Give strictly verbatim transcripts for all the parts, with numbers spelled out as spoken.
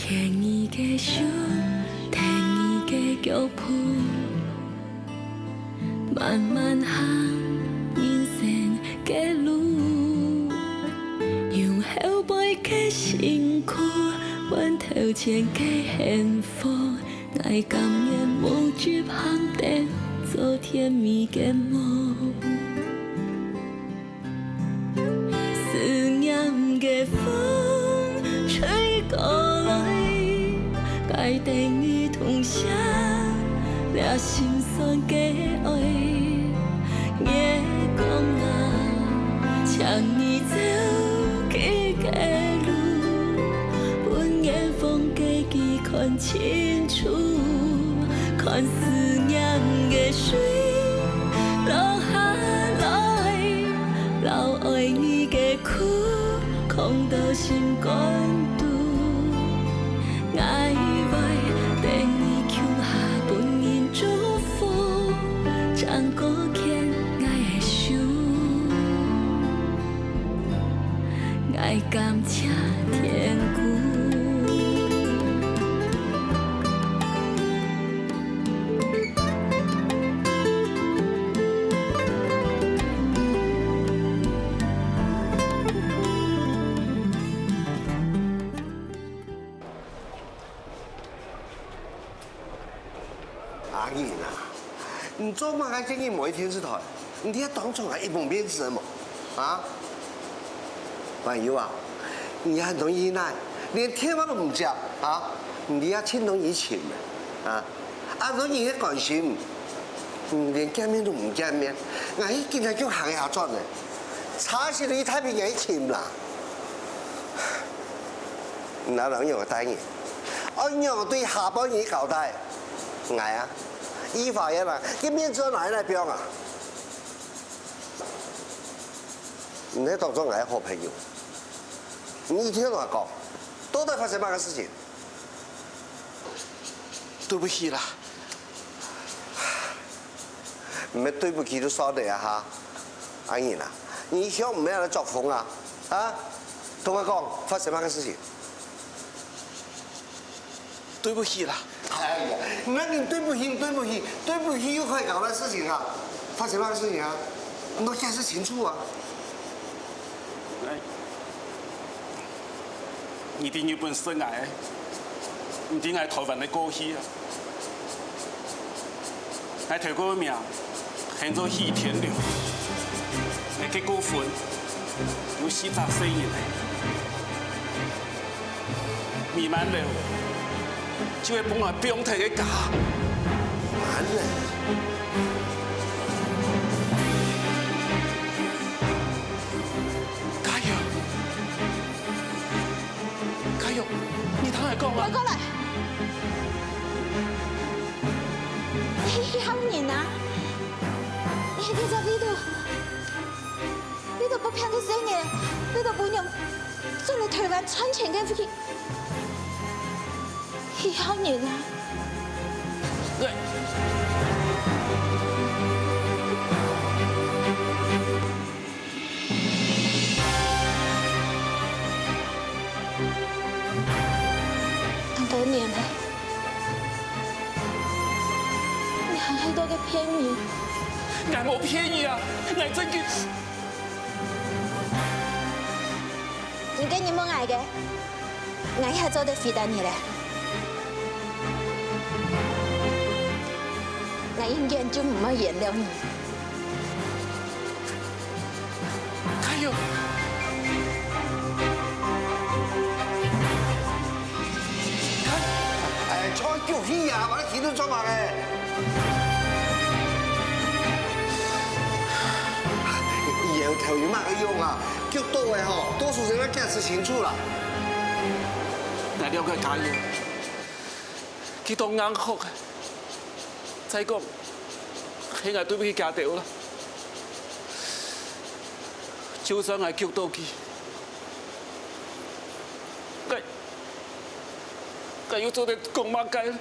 牽你个手，跈你个腳步，慢慢行人生个路。用後背个辛苦，換頭前个幸福。𠊎甘願無執行燈，做甜蜜个夢。 思念个風吹過來，帶等你痛惜這心酸个愛。月光啊，請你照佢个路，分遠方个佢看清楚，看思念个水落下來。 摎愛你个苦，囥到心肝肚。𠊎會等你共下分人祝福，正過牽𠊎个手，𠊎感謝天公。 阿英啊，你做麼个今日無去電視台？你這當眾啊，一無面子个無？啊？還有啊，你還同姨奶，連電話都毋接啊？你這盡同姨尋个啊？啊，同姨个關心，你連見面都毋見面，𠊎去警察局行一下轉呢，差事都去太平洋去尋啦。你哪能樣个大人？ 愛仰對下半人交代？𠊎啊，一發言啊，佢面子哪來放啊？你係當作𠊎係好朋友，你一定愛同𠊎講，到底發生麼个事情？對不起啦。 毋係對不起就算了啊哈！阿英啊，你以後毋好來作風啊！啊，同𠊎講，發生麼个事情？對不起啦！哎呀，你對不起，對不起，對不起又可以搞到事情啊？發生麼个事情啊？你都解釋清楚啊！ 你在日本識𠊎，毋知𠊎台灣个過去啊！𠊎頭過个名喊做許天良，𠊎結過婚，有四隻細人仔。 美滿樓就係分𠊎放忒个家。滿樓。家佑，家佑，你聽𠊎講啊！回過來！你係麼人啊？你係該隻為著，為著不平个細人，為著餔娘轉來台灣賺錢个 許孝仁啊！恁多年了，你還係在該騙人！𠊎無騙你啊！𠊎正經 你今日問𠊎个，𠊎也做得回答你咧。𠊎永遠就毋會原諒你。哎喲！ 哎，唱足戲啊，還企等做麼个？搖頭有麼个用啊？腳著个吼，到時先來解釋清楚啦。𠊎了解家佑，佢當硬殼个。再講，係𠊎對不起佢兜啦。就算𠊎腳著佢， 該，該又做得講麼个？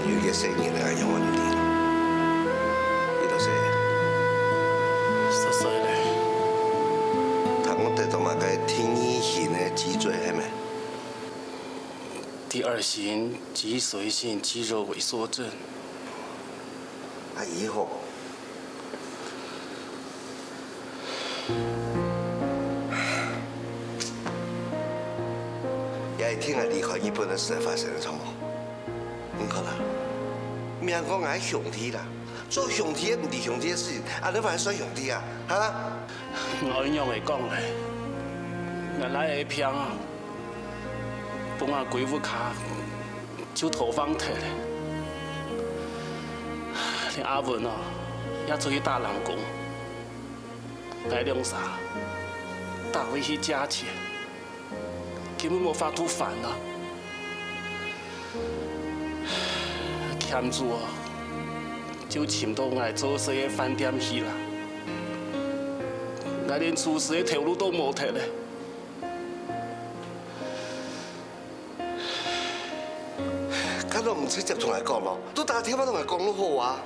有一個細人仔，仰般毋知？你都識？識識咧。聽講得到麼个第二型个脊椎，係無？第二型脊髓性肌肉萎縮症。啊，以後 也係聽𠊎離開日本个時發生个，著無？你看啊，毋係講𠊎兄弟啦，做兄弟个毋知兄弟个事情，恁樣還算兄弟啊？哈？𠊎仰會講咧？𠊎倈仔病啊，分𠊎歸屋下 就拖放忒咧。連阿文哦，也出去打零工。𠊎兩儕打回去借錢，根本無法度還啊。欠主哦，就尋到𠊎做事个飯店去啦。𠊎連廚師个頭路都無忒咧。 該都毋直接同𠊎講咯，都打電話同𠊎講就好啊。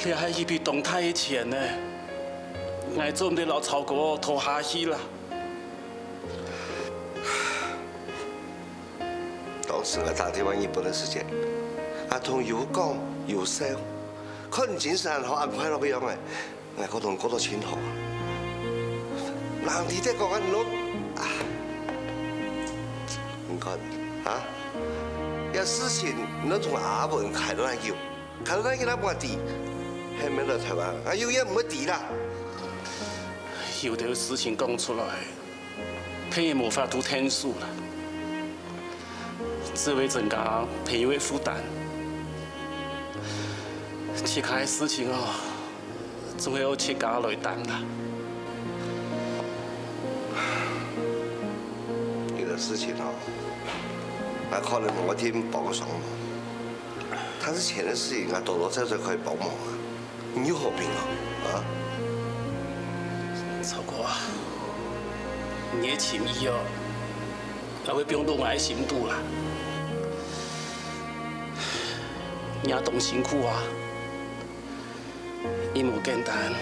這係一筆當大个錢呢，𠊎做毋得摎曹哥拖下去啦。當時𠊎打電話日本个時節，阿同有講有笑，看你精神還好，恁快樂个樣仔。 𠊎過到過到盡好啊！人知得講恁多啊！你看啊，這事情你同阿文開到恁久，開到恁久，𠊎無知，係毋係來台灣，𠊎永遠毋會知啦。有兜事情講出來， 便無法度𢯭手啦，只會增加朋友个負擔。自家个事情哦，總係愛自家來擔啦。有兜事情哦，𠊎可能無法幫上忙，但是錢个事情，𠊎多多少少可以幫忙啊。 你有好病啊？啊？曹哥啊，你个情義哦，𠊎會放到𠊎个心肚啦。你也當辛苦啊，也無簡單，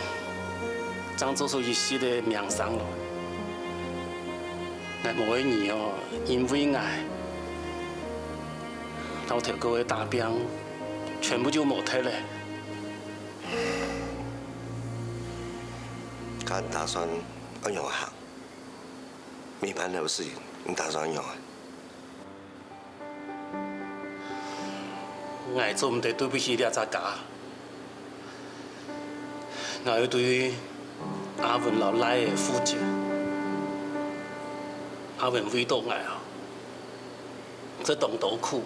正做出一息个名聲咯。𠊎無愛你哦，因為𠊎，摎頭過个打拚，全部就無忒咧。 該你打算仰般行？美滿樓个事情，你打算仰般？𠊎做毋得對不起這隻家。𠊎愛對阿文摎倈仔負責。阿文為著𠊎啊， 做當多苦。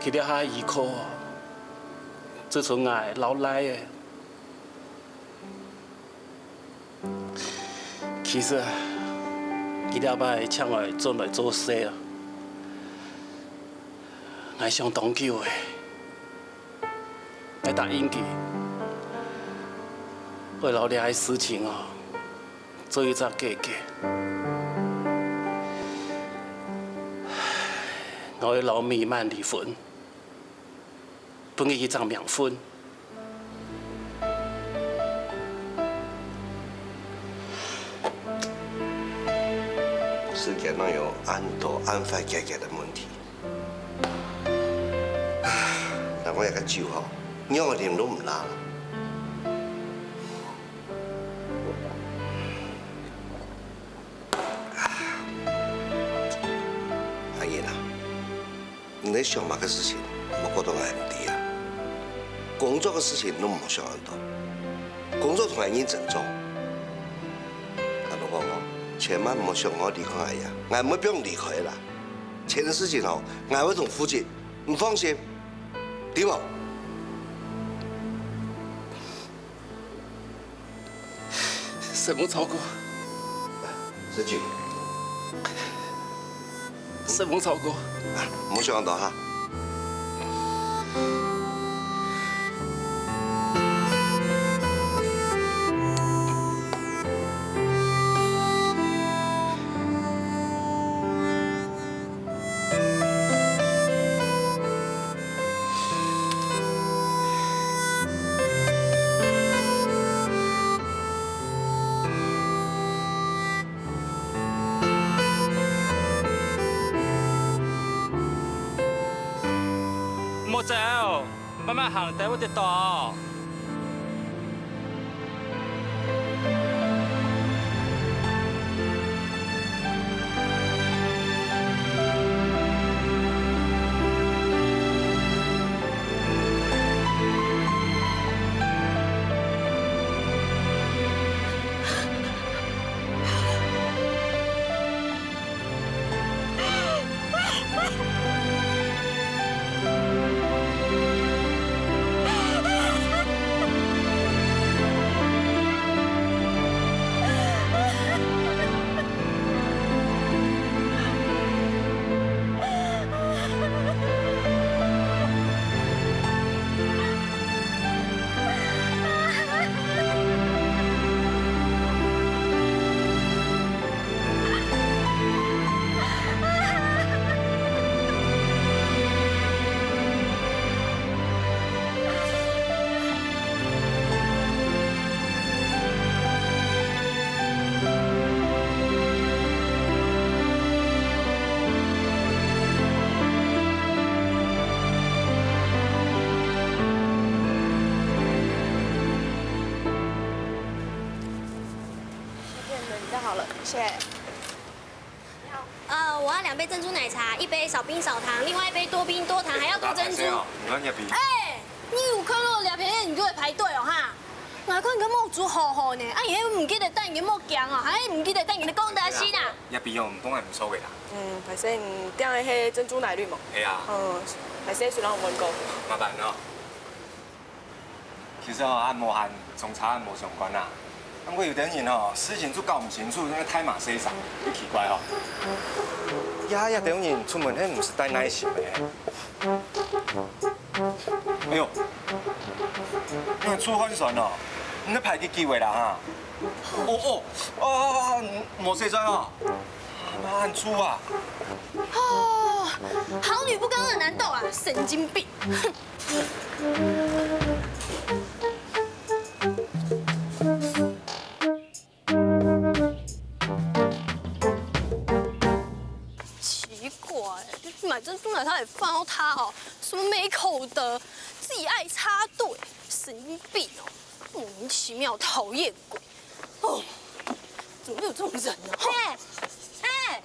佢這下依靠，只伸𠊎摎倈仔。其實，佢這擺請𠊎轉來做事啊，𠊎想當久咧。 𠊎答應佢，會摎這个事情哦，做一隻解決。𠊎會摎美滿離婚，分佢一隻冥婚。世間哪有恁多恁快解決个問題？ 𠊎講這个酒吼，仰仔啉都毋罅啦。阿英啊，你在想麼个事情，莫搞到𠊎毋知啊。工作个事情你莫想恁多，工作同𠊎認真做。啊，老公哦，千萬莫想𠊎離開𠊎呀，𠊎毋會放你離開啦。 錢个事情吼，𠊎會同負責，你放心，知無？承蒙曹哥。十九。承蒙曹哥。啊，莫想恁多哈。莫走，慢慢行，等我跌倒。这片轮到好了，谢谢。呃，我要两杯珍珠奶茶，一杯少冰少糖，另外一杯多冰多糖，还要多珍珠。你看你个杯。哎，你有看到两片你就会排队哦哈？我看你个目珠好好呢，啊，你还毋记得戴你个目鏡哦，还毋记得戴你个光达西啦。也比用东南所谓啦。嗯，歹势，你点的迄珍珠奶绿嘛。哎呀。嗯，歹势，虽然我问过。麻烦哦。 其實吼，恁無閒，從茶恁無相關啊。毋過有兜人吼，事情就搞毋清楚，那個太馬西上，就奇怪吼。呀呀，兜人出門，迄毋係帶耐心的。哎喲，那個出汗酸哦，你都排第幾位啦哈？哦哦哦哦，無洗轉哦，那很粗啊。哦，好女不跟二男鬥啊，神经病！ 奇怪，买珍珠奶茶也放到他哦，什么没口德，自己爱插队，神经病哦，莫名其妙，讨厌鬼，哦，怎么会有这种人呢？嘿，哎，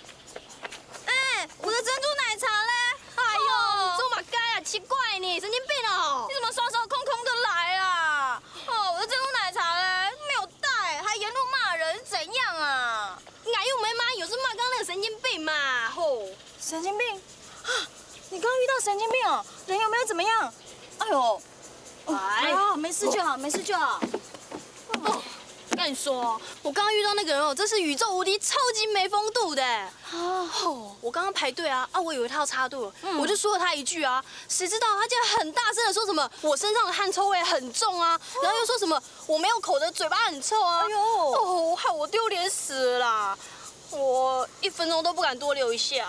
哎，我的珍珠奶茶嘞？哎呦，你做嘛该啊？奇怪呢，神经病哦！你怎么双手空空的来啊？哦，我的珍珠奶茶嘞，没有带，还沿路骂人，是怎样啊？哎呦，没骂，有事骂刚刚那个神经病嘛，吼！神经病？啊，你刚刚遇到神经病哦？人有没有怎么样？哎呦，哎，没事就好，没事就好。哦，我跟你说，我刚刚遇到那个人哦，真是宇宙无敌超级没风度的。哦，我刚刚排队啊，啊，我以为他要插队了，我就说了他一句啊，谁知道他竟然很大声的说什么我身上的汗臭味很重啊，然后又说什么我没有口德，嘴巴很臭啊。哎呦，哦，害我丢脸死了啦！我一分钟都不敢多留一下。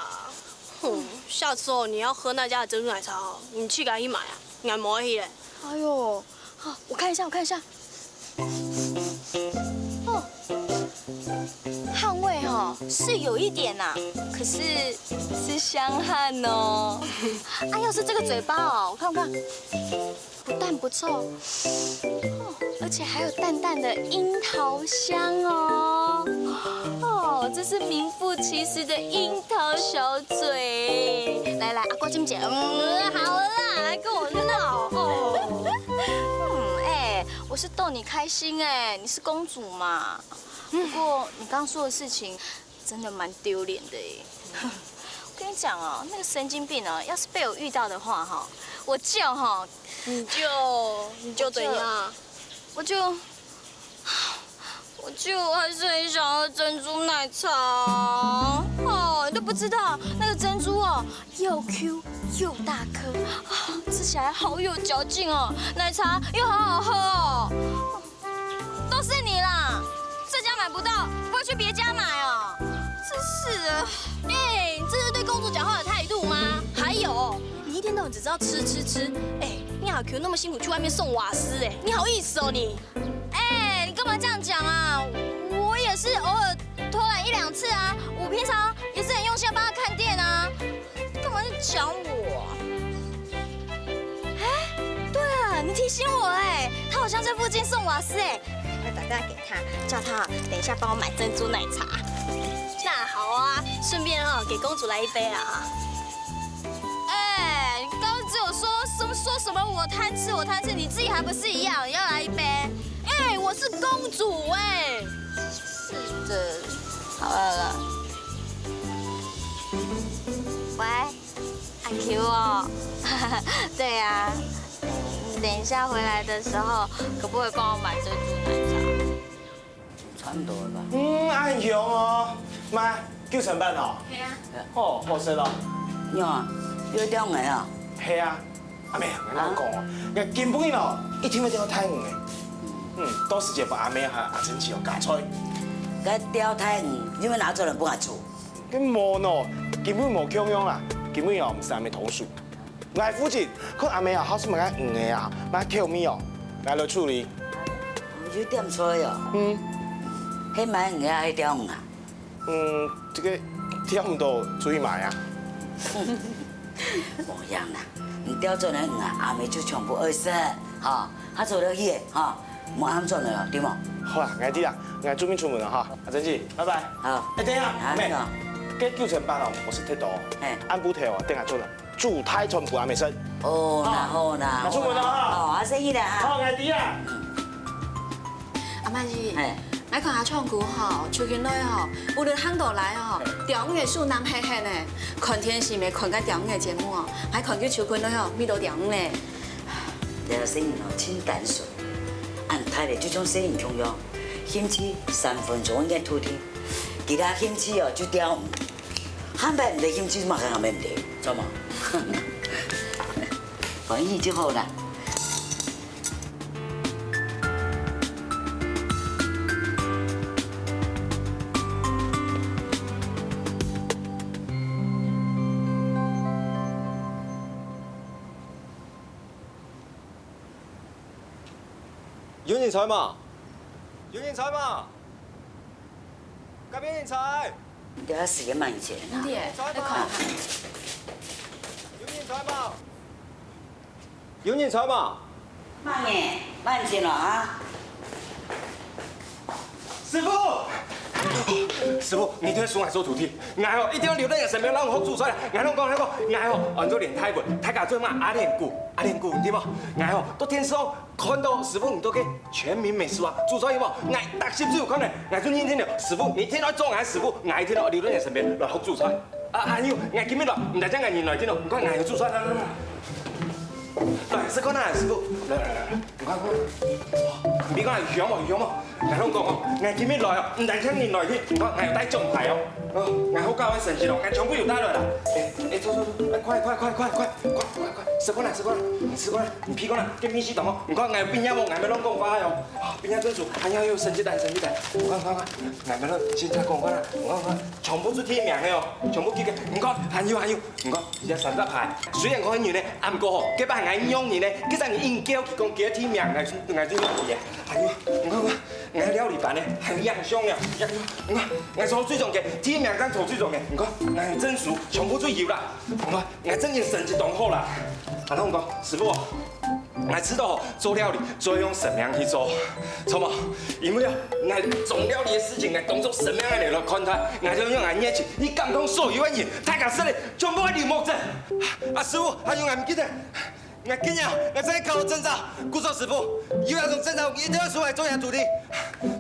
哼，下次哦，你要喝那家的珍珠奶茶哦，你去给他去买啊，你还没去嘞。哎呦，好，我看一下，我看一下。哦，汗味哦，是有一点呐，可是是香汗哦。啊，要是这个嘴巴哦，我看我看，不但不臭，哦，而且还有淡淡的樱桃香哦。哦，这是名副其实的樱桃小嘴。来来，啊，过来，嗯，好了啦，来跟我闹哦。嗯，哎，我是逗你开心哎，你是公主嘛。不过你刚说的事情，真的蛮丢脸的耶。我跟你讲哦，那个神经病哦，要是被我遇到的话哈，我就哈，你就你就怎样？我就我就还是很想要珍珠奶茶哦。哦，你都不知道那个珍珠哦，又 Q 又大颗，哦，吃起来好有嚼劲哦，奶茶又好好喝哦。都是你啦，这家买不到，不会去别家买哦。真是的。哎，你这是对公主讲话的态度吗？还有，你一天到晚只知道吃吃吃，哎，你阿 Q 那么辛苦去外面送瓦斯，哎，你好意思哦你？哎，你干嘛这样讲啊？我也是偶尔偷懒一两次啊，我平常也是很用心地帮他看店啊，干嘛去讲我啊？提醒我哎，他好像在附近送瓦斯哎，快打电话给他，叫他等一下帮我买珍珠奶茶。那好啊，顺便哦给公主来一杯啊。哎，你刚刚只有说什么说什么我贪吃我贪吃，你自己还不是一样要来一杯？哎，我是公主哎。是的，好了啦。喂。 阿 Q 哦，对啊，你等一下回来的时候，可不可以帮我买珍珠奶茶？差不多了吧？嗯，恁香哦，買九層粄哦。係啊。哦，好食哦。喲，有點硬啊。係啊，阿妹，𠊎同你講哦，𠊎今晡日哦，一定愛釣大魚个。嗯，到時節分阿妹還有阿珍姊哦加菜。該釣大魚，你愛拿轉來分𠊎煮。 該無喏，今晡無共樣啦，今晡哦毋使阿姆動手。𠊎負責，看阿姆啊，好食麼个魚仔啊，麼个口味哦，𠊎來處理。有點菜哦。嗯。係買魚仔，係釣魚啊？嗯，這个釣毋到，出去買啊。無影啦，你釣轉來魚啊，阿姆就全部愛食，吼，下晝落去个，吼，莫喊轉來哦，對無？好啊，𠊎知啦，𠊎準備出門了哈，阿珍姊，拜拜。好。哎，等一下，阿妹，該九層粄哦，𠊎食忒多，暗晡頭哦，等下做了，煮大餐分阿姆食。哦，那好啦，那出門了哈。哦，阿珍姊啦哈。好，𠊎知啊。 阿曼姨，𠊎看阿昌哥吼，最近來吼，無論行到哪吼，釣魚个手揇㧒㧒呢。看電視乜看該釣魚个節目哦，還看佢最近來吼，乜都釣魚呢。這細人哦，真單純，恁大了就像細人共樣，興趣三分鐘熱土地，其他興趣哦就釣魚，下擺毋得興趣嘛，還還毋得，知無？歡喜就好啦。 有人在無？有人在無？該邊人在？你這時間慢一些啦。你也在無？有人在無？ 有人在無？慢點，慢點了啊！師傅，師傅，你一定愛收𠊎做徒弟，𠊎哦一定愛留在你身邊，摎你學煮菜。𠊎同你講，𠊎同你講，𠊎哦安到連大文，大家做麼个阿蓮牯，阿蓮牯，對無？𠊎哦在電視上看到師傅你在該全民美食啊煮菜有無？𠊎逐集都有看呢，𠊎就認定了，師傅你一定愛做𠊎師傅，𠊎一定愛留在你身邊來學煮菜。 啊，還有，𠊎今日來，毋單淨𠊎人來，聽到，你看𠊎有煮菜，來來來，來食看啊，師傅，來來來來，你看看，哇，你看香無香無？𠊎同你講哦，𠊎今日來哦，毋單淨人來，聽，你看𠊎有帶獎牌哦，哦，𠊎好搞个成績哦，𠊎全部有帶來啦。哎哎，走走走，哎，快快快快快快快快，食看啊，食看啊，食看啊，你鼻看啊，跟鼻息動哦，你看𠊎有畢業哦，𠊎無亂講話哦，畢業證書，還有有成績單，成績單，你看看看，𠊎無亂，先再講看啊，你看看。 全部係第一名个哦，全部佢个。你看，還有還有，你看，這三隻牌，雖然講係人呢，啊毋過吼，該擺𠊎仰人呢，該隻人硬叫佢講佢係第一名，𠊎就𠊎就用佢个。還有，你看看，𠊎料理班呢，還有影相呢，影相，你看，𠊎坐最中間，第一名正坐最中間，你看，𠊎證書全部都有啦，你看，𠊎正經成績當好啦。啊，同你講，師傅哦， 𠊎知道吼，做料理做用生命去做，著無？因為啊，𠊎做料理个事情，𠊎當作生命个來看待，𠊎就用𠊎熱情去感動所有个人，大家食了全部會流目汁。啊，師傅，還有𠊎毋記得，𠊎今日啊，𠊎正去考證照，故所師傅，有這種證照，你一定愛收𠊎做若徒弟。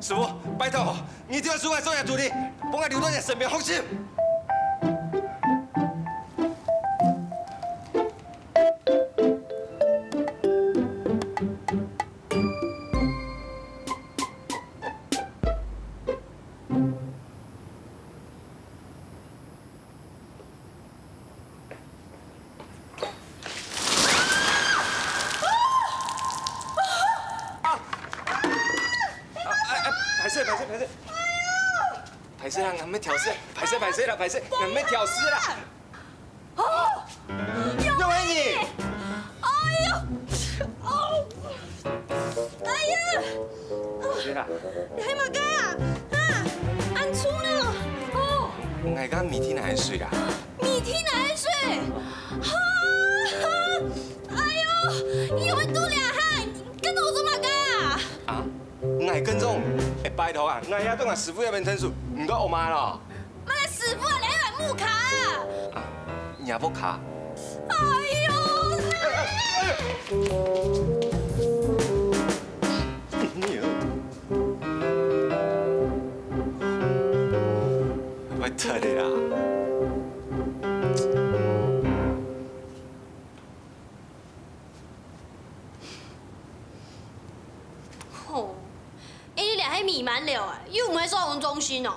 師傅，拜託吼，你一定愛收𠊎做若徒弟，分𠊎留在你身邊學習。 啊，啊，啊，歹勢，歹勢，歹勢。歹勢啦，𠊎毋係挑事，歹勢，歹勢啦，歹勢，𠊎毋係挑事啦。 哦，又係你！哎喲，哦，哎呀，係啦，你係麼个啊？哈，恁重呢？哦，𠊎个鼻涕哪會水啦？鼻涕哪會水？哈，哎喲，你會肚裡啊？哈，你拜託啊，𠊎也對𠊎師傅該片𢯭手，毋過我媽咯。麼个師傅啊，你還木卡啊？啊，若屋下。哎喲，會忒个啦。吼，哎，你這係美滿樓啊，又毋係收容中心哦。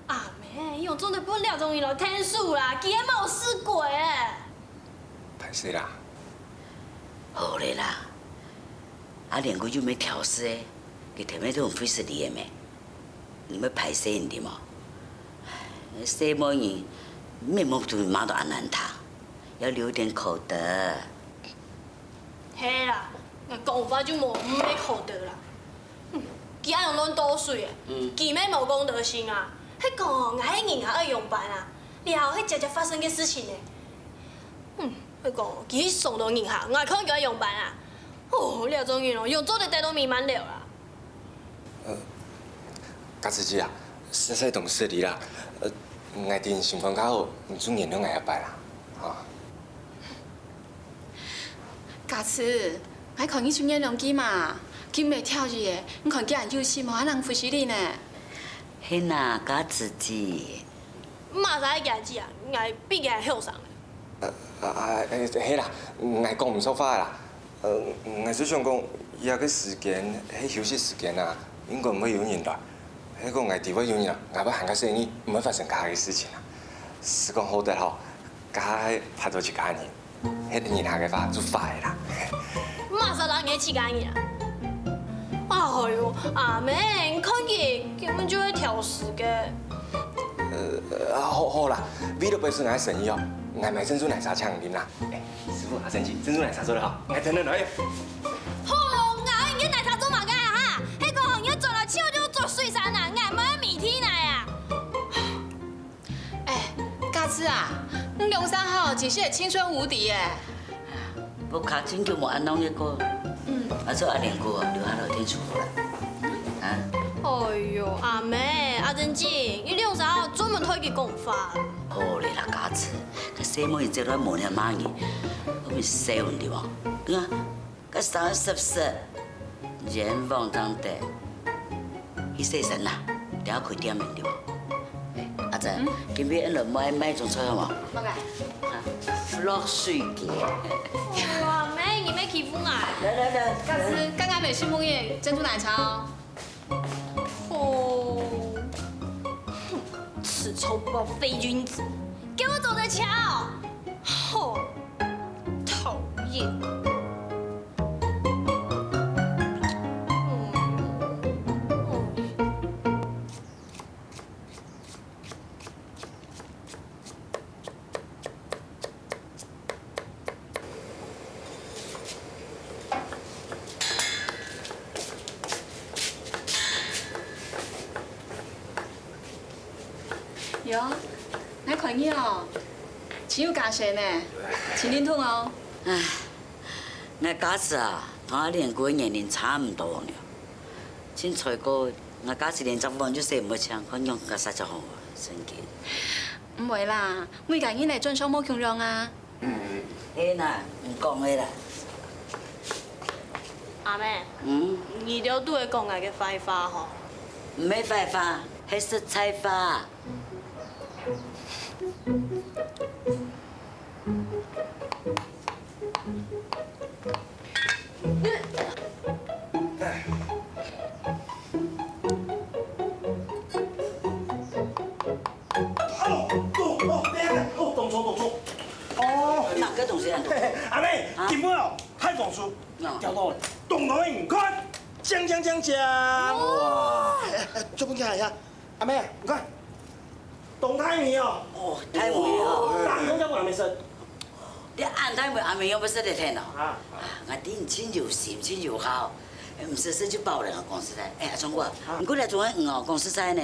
阿姆，你用做得分這種人來𢯭手啦，佢還無試過誒。歹勢啦。好咧啦，阿蓮哥又毋係挑事誒，佢頭尾都毋會失禮誒咩？你莫歹勢人知無？細妹人，面目都罵到恁難聽，要留點口德。 係啦，𠊎講話就無毋係口德啦。嗯，佢恁樣亂倒水誒，嗯。佢乜無公德心啊？係講𠊎係人客愛仰般啊？這係姐姐發生个事情誒。嗯，係講佢傷到人客，𠊎看佢愛仰般啊？哦，這種人哦，仰做得待到美滿樓啦？ 呃，家慈姊啊，細細當失禮啦。呃，𠊎知你心肝較好，你就原諒𠊎一擺啦，哈。家慈，𠊎看你就原諒佢嘛，佢毋係挑事誒，你看佢恁有心哦，還能服侍你呢。係啊，家慈姊。 麼儕个家姊啊，𠊎比佢還後生。呃，啊，啊，係啦，𠊎講毋著話啦。呃，𠊎就想講，這个時間係休息時間啊，應該毋會有人來。係講𠊎知會有人來，𠊎會還較細義，毋會發生其他个事情啊。係講好得吼，該係拍到自家人。 係人客个話就壞啦。麼儕摎你自家人啊？哎喲，阿姆，你看佢根本就係挑事个。呃，好，好啦，為著本身𠊎个生意哦，𠊎買珍珠奶茶請你啉啦。哎，師傅，阿珍姊，珍珠奶茶做得好，𠊎等等來。好，𠊎你个奶茶做麼个啊哈？係講你轉來就就做水產啊，𠊎毋愛米體奶啊。 哎，家慈啊，你兩儕吼，真係青春無敵耶！屋下真久無恁樣个過。嗯。啊，做阿蓮哥留下來𢯭手好啦。啊？哎喲，阿姆，阿珍姊，你兩儕專門對佢講話。好咧啦，家慈，該細妹仔這下無了麼人，後面笑你無？你看， 該三十歲，冤枉當得。去洗身啦，等下開店面對無？哎，阿珍，嗯？今晡日來買買種菜好無？好个。啊，落水雞。哇，妹，你莫欺負𠊎。來來來，家慈，剛剛買新紅葉珍珠奶茶哦。 吼，哼，此仇不报非君子，給我走着瞧！吼，討厭！嗯，嗯。 喲，𠊎看你哦，真有架勢呢，真靈通哦。唉，𠊎家慈啊，同阿蓮哥个年齡差毋多呢。真衰過，𠊎家慈連隻碗就洗毋會淨，看仰結煞正好啊，真經。毋會啦，每個人來轉數無共樣啊。 嗯，係啦，你講个啦。阿姆，嗯？你兜都會講𠊎个壞話吼？毋係壞話，係實在話。 哦，哦，哦，等一下，哦，動粗，動粗。哦。哪个東西啊？嘿嘿，阿姆，啊？今晡哦，太放肆，哦。釣到了，當多人看，鏘鏘鏘鏘。哇！哎，哎，做不起来呀，阿姆，你看，當大尾哦。哦，大尾哦。大尾要不阿姆食？你恁大尾，阿姆又不食得甜哦。啊。啊，𠊎知你真有心，真有孝，毋食食就飽了，講實在。哎，阿忠哥，啊。你過來做麼个魚哦，講實在呢。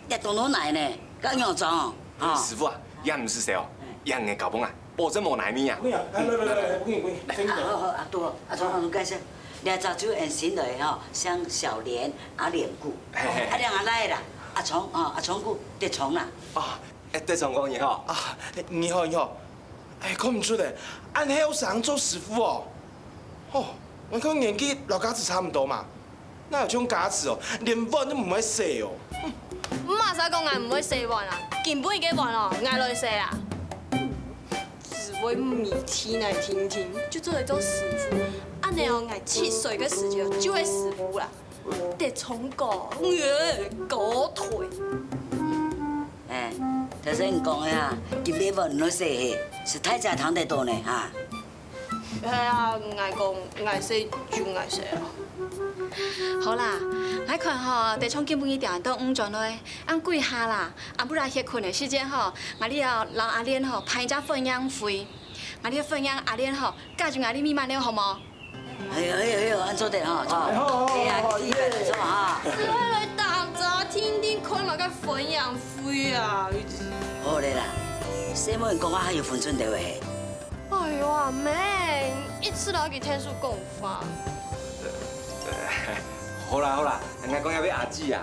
這當多泥呢，該仰裝哦？啊。師傅啊，這毋使愁哦，這你个攪拌啊，保證無泥味啊。不要，來來來來來，不給你，不給你，真的。好好好，阿多，阿忠，阿忠介紹。這隻就𠊎新來吼，姓小連，阿連牯。嘿嘿。啊，這阿倈仔啦，阿聰，吼，阿聰牯，德聰啦。啊，欸，德聰哥你好。啊，你好，你好。欸，看毋出欸，恁後生做師傅哦。哦，𠊎看年紀摎家子差毋多嘛。 哪有像家子哦，連碗都毋會洗哦。麼儕講𠊎毋會洗碗啊？今晡日个碗哦，𠊎來洗啊。只會米踢來聽聽，就做得做師傅。恁呢哦，𠊎七歲个時節就係師傅啦。德聰哥，呃，高腿。欸，頭先你講个啊，今晡日碗毋會洗嘿，係大家聽得到呢哈。 係啊，𠊎講𠊎洗就𠊎洗啊。好啦，𠊎看吼，德聰今晡日定著毋轉來，恁歸下啦，暗晡日歇睏个時間吼，𠊎俚愛摎阿蓮吼辦一隻歡迎會，𠊎俚歡迎阿蓮吼，加入𠊎俚美滿樓好無？哎喲哎喲哎喲，恁做得吼，好好好，哎呀，好好，你也記得做哈。只會來打雜，天天開麼个歡迎會啊！好咧啦，細妹講啊，還有分寸个喂。 哎喲，阿妹，一直摎佢𢯭手講話。好啦好啦，𠊎講這位阿姊啊，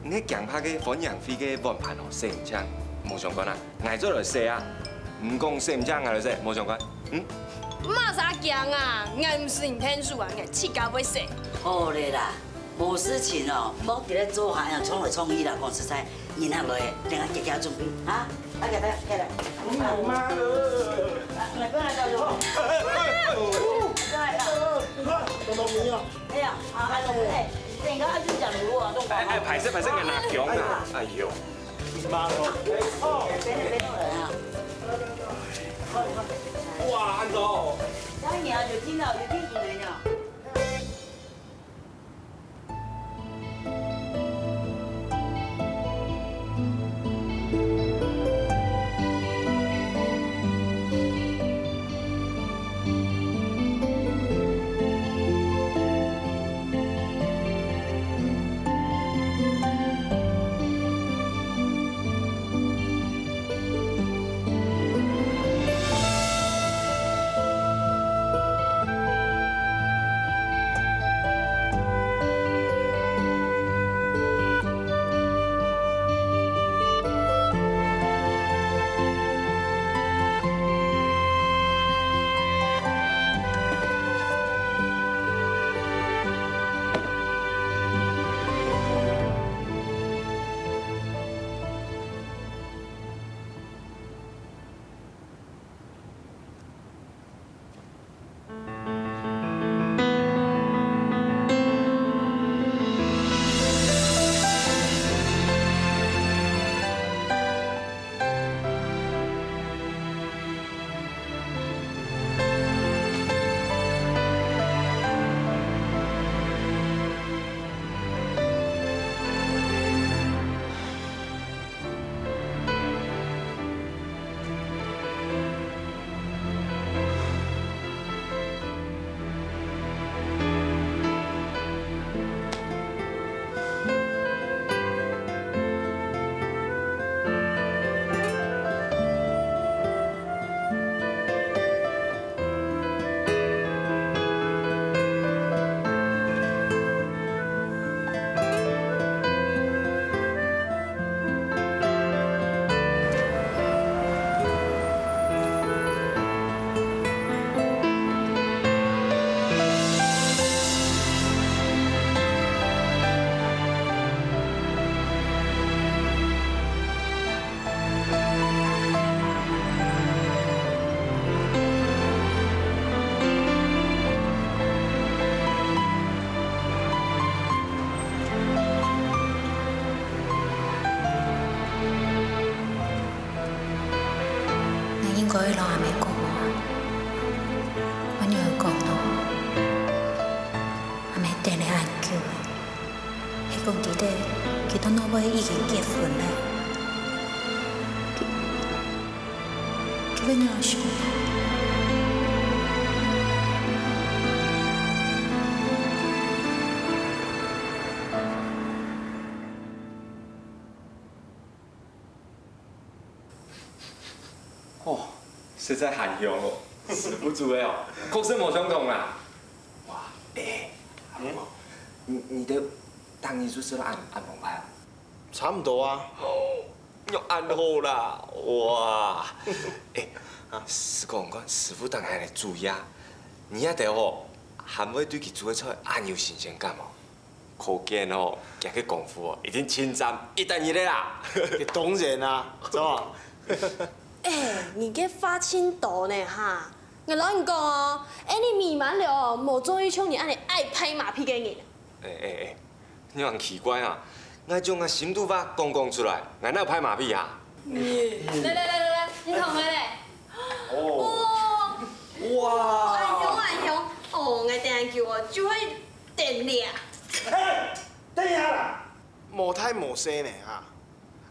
你驚怕該歡迎會个碗盤哦洗毋淨，無相干啊，𠊎做來洗啊。你講洗毋淨𠊎來洗，無相干。嗯？麼儕驚啊？𠊎毋使你𢯭手啊，𠊎自家會洗。好咧啦， 無事情哦，莫在該做下恁樣衝來衝去啦。講實在，人客來，等下遽遽準備，哈？啊，遽來，遽來。嗯，有嗎？啊，來，過來，過來。過來，過來。多多朋友。哎呀，啊，哎，哎，等一下，啊，就講如何，哎，哎，歹勢，歹勢，𠊎拿獎啊！哎喲，你媽哦！等等，等等啊！哇，恁多哦！當然啊，有聽到，有聽到沒有？ 𠊎應該愛摎阿姆講無？𠊎仰會講呢？阿姆等了恁久了，係講知得佢同老妹已經結婚了。佢，佢會仰般想？ 哦，實在還香哦，師傅煮个哦，確實無相同啦。哇，欸，你你兜逐日就食到恁恁豐沛啊？差毋多啊。仰恁好啦，哇！欸，實講講，師傅逐日來煮啊，你這兜吼，還會對佢煮个菜恁有新鮮感哦。可見哦，佢个功夫哦，一定盡讚一等一个啦。當然啊，著無？欸，你个話盡多呢哈！ 𠊎摎你講哦，𠊎俚美滿樓哦，無中意像你恁仔愛拍馬屁个人。欸欸欸，你恁奇怪啊！𠊎將𠊎心肚話講講出來，𠊎哪有拍馬屁啊？來來來來來，你同𠊎來。哦。哇！恁凶恁凶，哦，𠊎等恁久哦，就會等你啊。嘿，等一下啦，無大無細呢哈！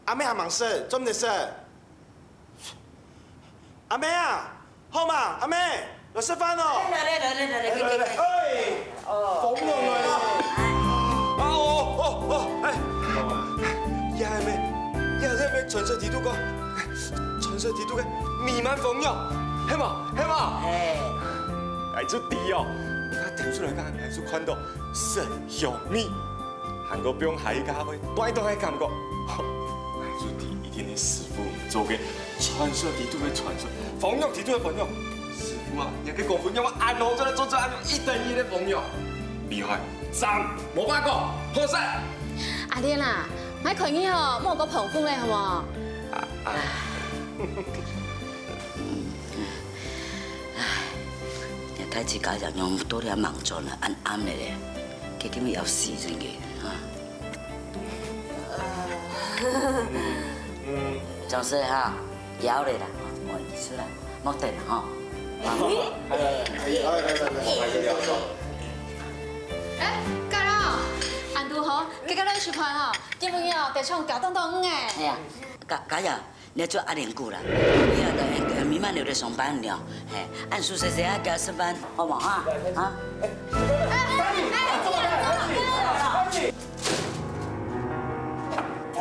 阿姆還吂食，做毋得食。 阿姆啊，好嘛，阿姆，來食飯哦。來來來來來來，來來來，哎，豐肉來了。啊哦哦哦，哎，這係毋係，這係毋係傳說裡肚个，傳說裡肚个美滿豐肉，係無？係無？哎，𠊎就知哦，佢跳出來个，𠊎就看到色香味。 還過放下一家伙，帶動个感覺。𠊎就知一定係師傅做个傳說裡肚个傳說，豐肉裡肚个豐肉。師傅啊，你个功夫仰會恁好，做得做出恁樣一等一个豐肉，厲害，讚，無話講，好食。阿蓮啊，𠊎看你哦，莫過膨風咧，好無？啊啊。 唉，這大姊家娘仰到這吂轉來，恁暗咧咧，佢今晡日愛死真个，哈。嗯，嗯。總係哈，枵咧啦，莫出來，莫等啦，吼。欸，家娘，恁堵好，今晡日來食飯吼，今晡日哦，得唱高檔檔个。哎呀，家家娘， 你做阿蓮姑啦，你也到美滿樓來上班了，嘿，恁熟細細啊，叫食飯，好無哈？啊？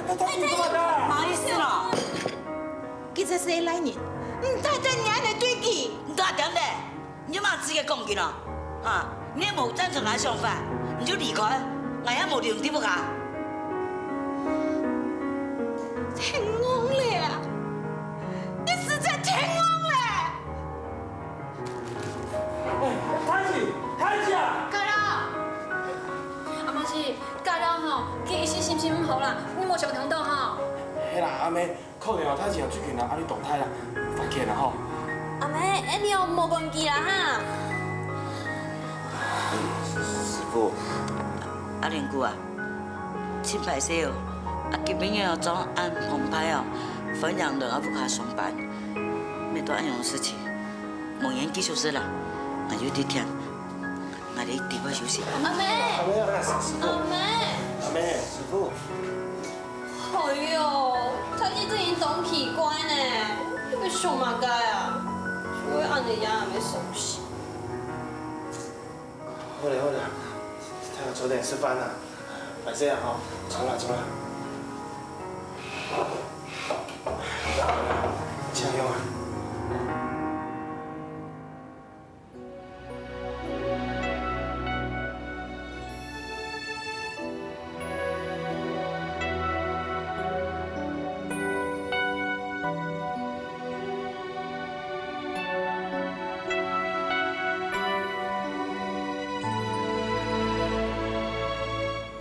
麼意思啦？佢係細倈人，毋得等你恁樣對佢。毋得點咧。 你有麼个資格講佢呢？哈，你無贊成𠊎个想法，你就離開，𠊎也無留你在屋下。天公咧啊！你實在天公咧！哎，大姊，大姊啊！家娘，阿姆係，家娘吼，佢一時心情毋好啦，你莫傷痛到吼。係啦，阿姆， 可能哦，大姊最近啊，壓力當大啦，發譴啦吼。阿姆，恁樣哦，莫管佢啦哈。師傅，阿蓮姑啊，真歹勢哦，啊今晡日哦，狀恁澎湃哦，歡迎來𠊎屋下上班，乜到恁樣个事情，無閒繼續食啦，𠊎有事情，𠊎這地方休息。阿姆，阿姆，阿姆，阿姆，師傅。 哎喲，大姊最近當奇怪呢，你在想麼个啊？就會恁樣也毋會傷心。好了好了，大家早點食飯啦，歹勢啊吼，走啦走啦。請用啊。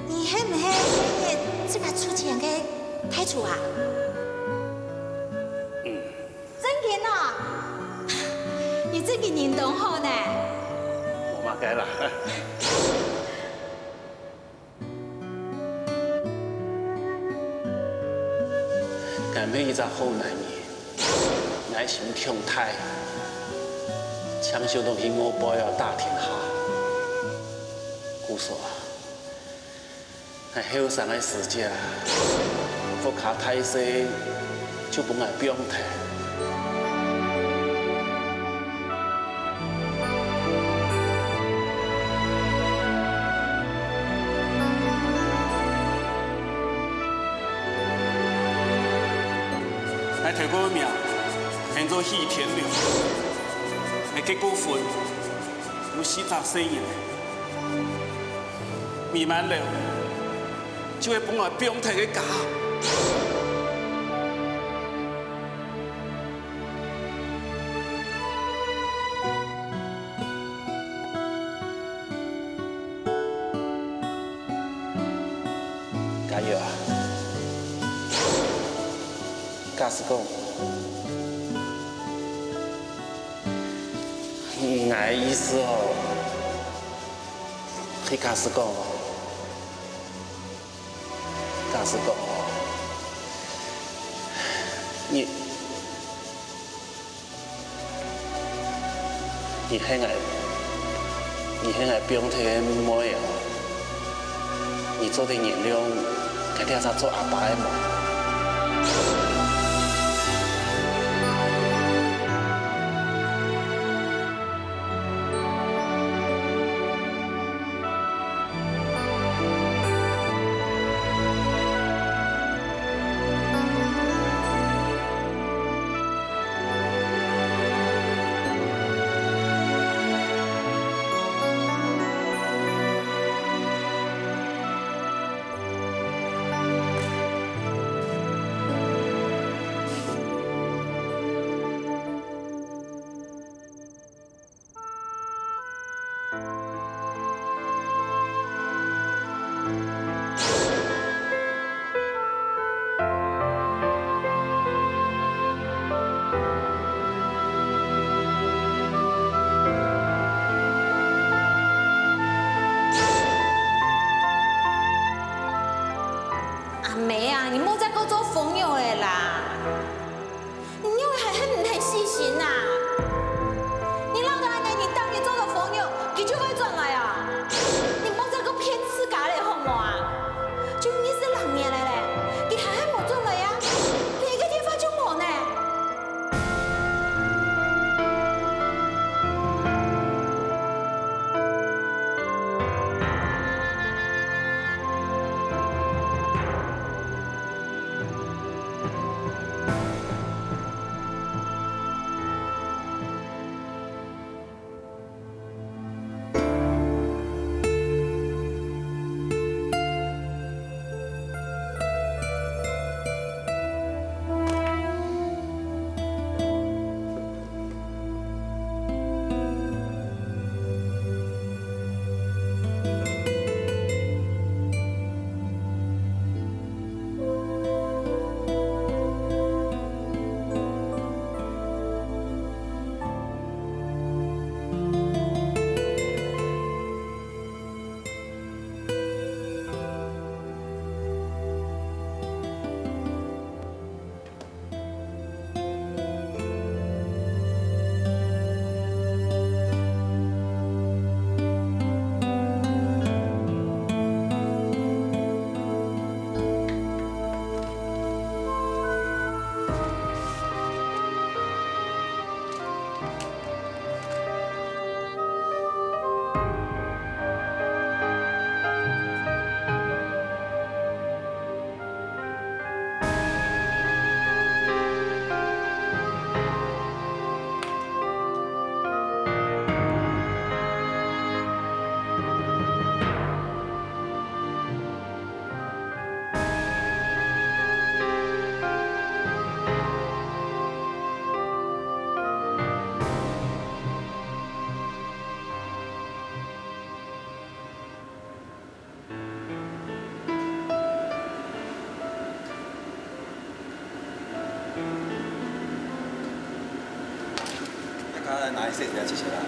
你係毋係這擺出錢个大廚啊？嗯。 真个啊？你真个人當好呢。無麼个啦。𠊎毋係一隻好男人，𠊎心腸大，常常都去外背哦打天下。故所啊， 𠊎後生个時節，屋下大細就分𠊎放忒。𠊎頭過个名，喊做許天良，𠊎結過婚，有四隻細人。美滿樓就會分𠊎放忒个家。家佑啊，假使講，𠊎个意思哦，係假使講， 假使講哦，你，你係𠊎，你係𠊎放忒个妹哦，你做得原諒𠊎這儕做阿爸个無？ 阿姆啊，你莫再過做瘋友了啦！ 你又還係毋肯死心啊？你老弟恁樣，你當日做个瘋友，佢就會轉來啊？你莫再過騙自家了，好無啊？就二十六年了咧，佢還係無轉來啊？連一個電話就無呢！ 大家來拿一些，謝謝啦。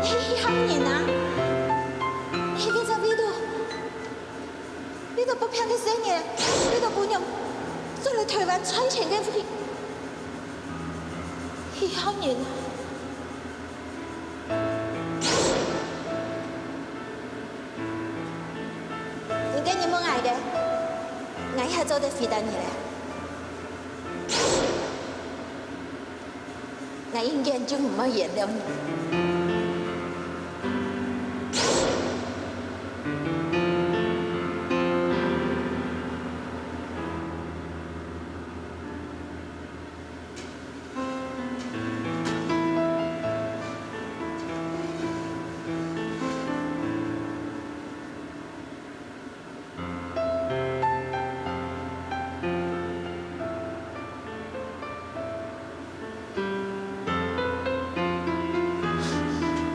係，係客人啊！係該隻為著，為著發票个生意，為著姑娘轉來臺灣賺錢个係，係客人啊！你个人問𠊎个，𠊎也做得回答你咧。𠊎永遠就毋會原諒你。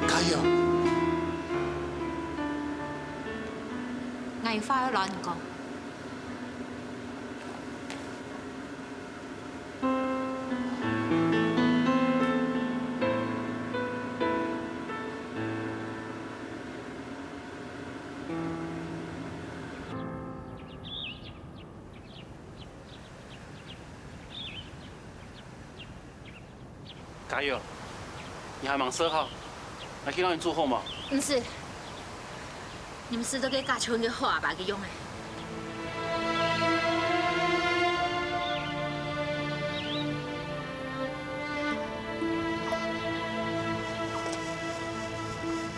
加油！𠊎有話愛摎你講。 加油！你還吂食好，𠊎去摎你煮好無？毋使，你毋使做該假像个好阿爸个樣仔。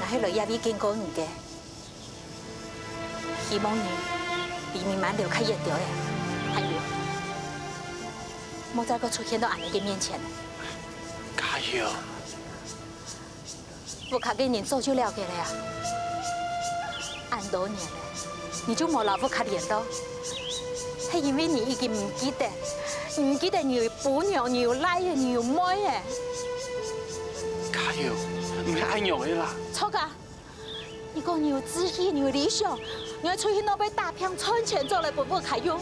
𠊎係來這位警告你个。 希望你離你滿樓較遠兜仔，還有，莫再過出現到阿姆个面前。加油！屋下个人早就了解了啊！恁多年了，你就無摎屋下聯絡，係因為你已經毋記得，毋記得你有餔娘，你有倈仔，你有妹仔。加油！毋係恁樣个啦！著啊！ 你講你有志氣，你有理想，你愛出去外背打拚賺錢轉來分屋下用。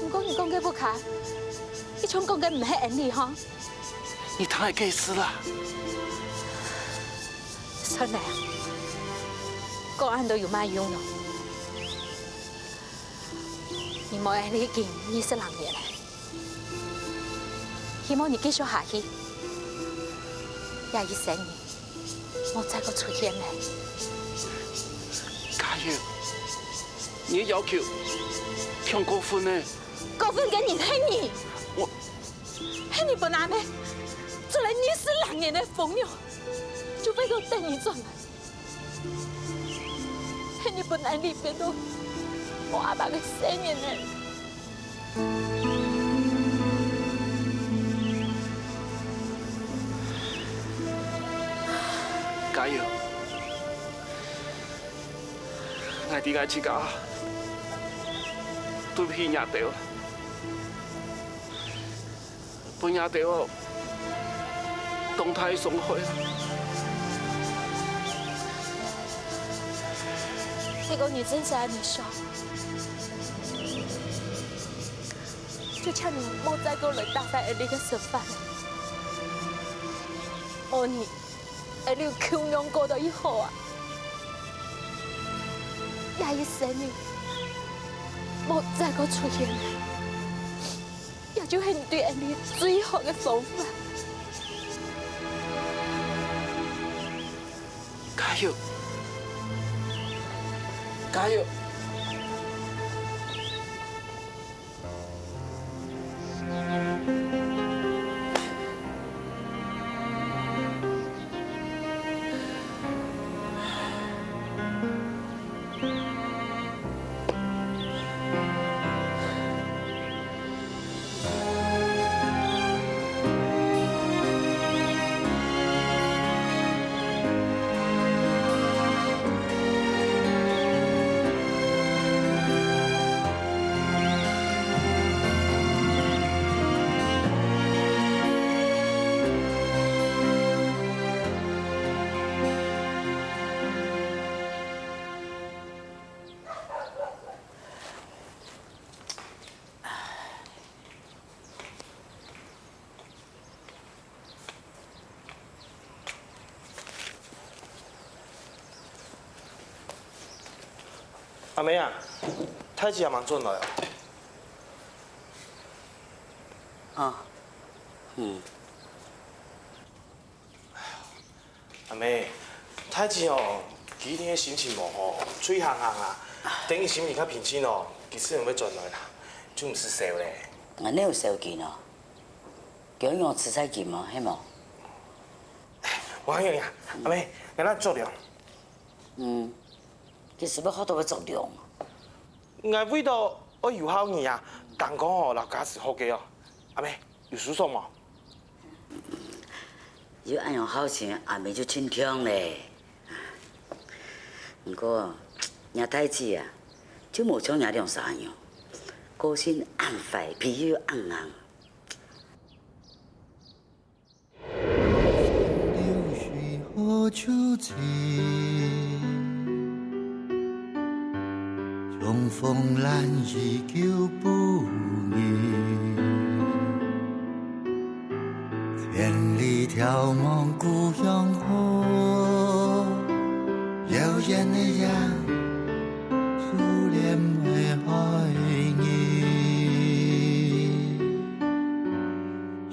毋過你講个屋下，一像講个毋係恩俚吼？你聽𠊎解釋啦。算了，講恁多有麼用呢？你無恩俚已經二十零年了。 希望你繼續下去，這一生人莫再過出現了。加油！你个要求忒過分了。過分个人係你，我係你分阿姆做了二十零年个餔娘，就為著等你轉來。 係你分𠊎離別到無阿爸个細人仔。加油！𠊎知𠊎自家對毋起若兜。 分若兜當大个傷害。如果你真係恁樣想，就請你莫再過來打壞𠊎俚个生活了。無你，𠊎俚共樣過到已好啊！這一生人，莫再過出現了。 這就係你對𠊎俚最好个方法。加油！加油！阿姆啊，大姊還吂轉來啊？啊，嗯。 阿姆，大姊哦，佢一定係心情無好，出去行行啊。等佢心情較平靜哦，佢自然會轉來啦，就毋使愁咧。𠊎哪有愁佢呢？有人用自在金哦，係無？無用呀，阿姆，𠊎來做了。嗯，其實要好多會做了。𠊎為到愛有孝義啊，當講哦，老家是好个哦。阿姆，有事做無？有恁樣孝順，阿姆就盡暢咧。毋過，若大姊啊，就無像若兩儕樣，個性恁壞，脾氣又恁硬。 流水何處尋？重逢兰溪旧步人。千里眺望故鄉好。 遙遠的影，思念的海日。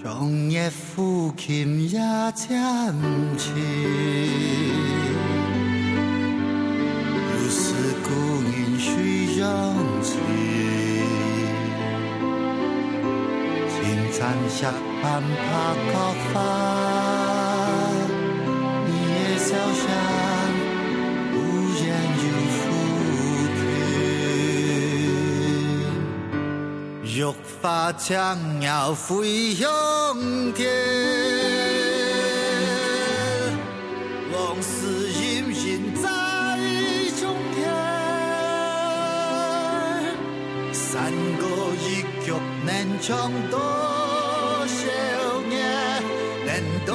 長夜抚琴夜漸沉。又是故人水上情。 寒拍角花，你的笑聲忽然又浮萍。玉髮青鳥飛向天，往事隐隱在中間。山歌一曲能唱多少年？能多